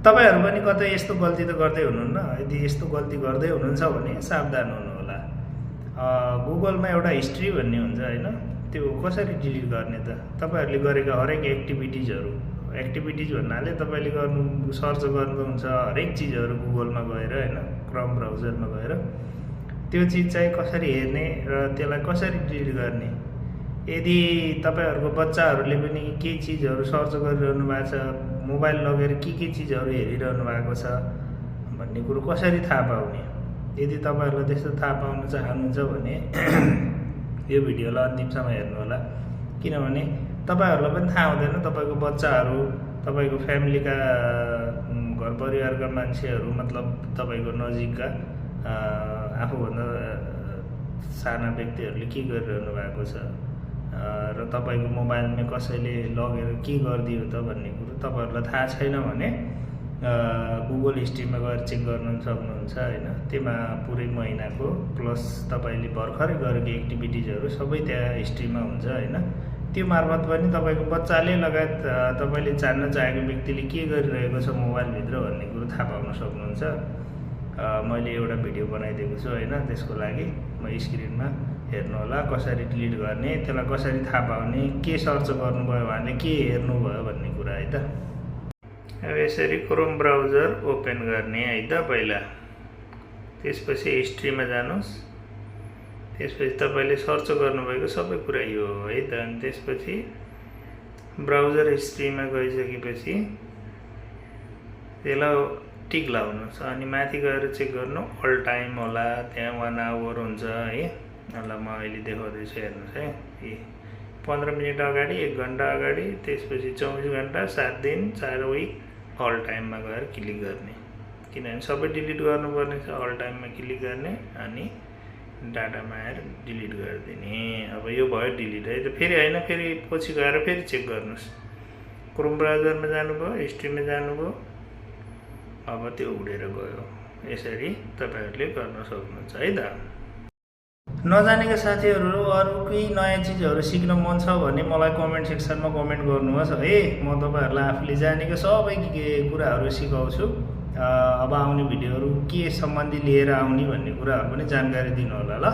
तपाईहरु पनि कतै यस्तो गल्ती त गर्दै हुनुहुन्न। यदि यस्तो गल्ती गर्दै हुनुहुन्छ भने सावधान हुनु होला। गुगलमा एउटा हिस्ट्री भन्ने हुन्छ हैन, त्यो कसरी डिलिट गर्ने त? तपाईहरुले गरेका हरेक एक्टिभिटिज भन्नाले तपाईले गर्नु सर्च गर्नुहुन्छ हरेक चीजहरु गुगलमा गएर हैन, क्रोम ब्राउजरमा गएर त्यो चीज चाहिँ कसरी हेर्ने र त्यसलाई कसरी डिलिट गर्ने। यदि तपाईहरुको बच्चाहरुले पनि के चीजहरु सर्च गरिरहनु भएको छ, मोबाइल लगेर के चीजहरु हेरिरहनु भएको छ भन्ने कुरो कसरी थाहा पाउने। यदि तपाईहरुले त्यस्तो थाहा पाउन चाहनुहुन्छ भने यो भिडियोलाई अन्तिमसम्म हेर्नु होला, किनभने तपाईहरुलाई पनि थाहा हुँदैन तपाईको बच्चाहरु, तपाईको फ्यामिलीका घर परिवारका मान्छेहरु, मतलब तपाईको नजिकका आफूभन्दा साना व्यक्तिहरुले के गरिरहनु भएको छ र तपाईको मोबाइलमा कसैले लगेर के गरिदियो त भन्ने कुरो तपाईहरुलाई थाहा छैन भने गुगल हिस्ट्रीमा गएर चेक गर्न सक्नुहुन्छ हैन। त्यसमा पुरै महिनाको प्लस तपाईले भर्खरै गरेको एक्टिभिटिजहरु सबै त्यहाँ हिस्ट्रीमा हुन्छ हैन। त्यो मार्फत पनि तपाईको बच्चाले लगायत तपाईले जान्न चाहेको व्यक्तिले के गरिरहेको छ मोबाइल भित्र भन्ने कुरो थाहा पाउन सक्नुहुन्छ। मैले एउटा भिडियो बनाइदिएको छु हैन, त्यसको लागि म स्क्रिनमा हेर्नु होला कसरी डिलिट गर्ने, त्यसलाई कसरी थाहा पाउने, के सर्च गर्नुभयो भने के हेर्नुभयो भन्ने कुरा है त। अब यसरी क्रोम ब्राउजर ओपन गर्ने है त पहिला, त्यसपछि हिस्ट्रीमा जानुस्, त्यसपछि तपाईले सर्च गर्नुभएको सबै कुरा यो हो है त। अनि त्यसपछि ब्राउजर हिस्ट्रीमा गइसकेपछि त्यसलाई टिक लाउनुस्, अनि माथि गएर चेक गर्नु अल टाइम होला, त्यहाँ 1 आवर हुन्छ है। ल म अहिले देखाउँदैछु हेर्नुस् है, 15 मिनेट अगाडि, 1 घण्टा अगाडि, त्यसपछि 24 घण्टा, 7 दिन, 4 विक अल टाइममा गएर क्लिक गर्ने, किनभने सबै डिलिट गर्नुपर्ने छ। अल टाइममा क्लिक गर्ने अनि डाटामा आएर डिलिट गरिदिने। अब यो भयो डिलिट है त। फेरि हैन, फेरि पछि गएर फेरि चेक गर्नुस्, क्रोम ब्राउजरमा जानुभयो, हिस्ट्रीमा जानुभयो, अब त्यो उडेर गयो। यसरी तपाईहरुले गर्न सक्नुहुन्छ है त। नजानेका साथीहरु अरु केही नयाँ चीजहरु सिक्न मन छ भने मलाई कमेन्ट सेक्सनमा कमेन्ट गर्नुहोस् है। म तपाईहरुलाई आफूले जानेको सबै कुराहरु सिकाउँछु। अब आउने भिडियोहरु के सम्बन्धी लिएर आउने भन्ने कुराहरु पनि जानकारी दिनु होला ल।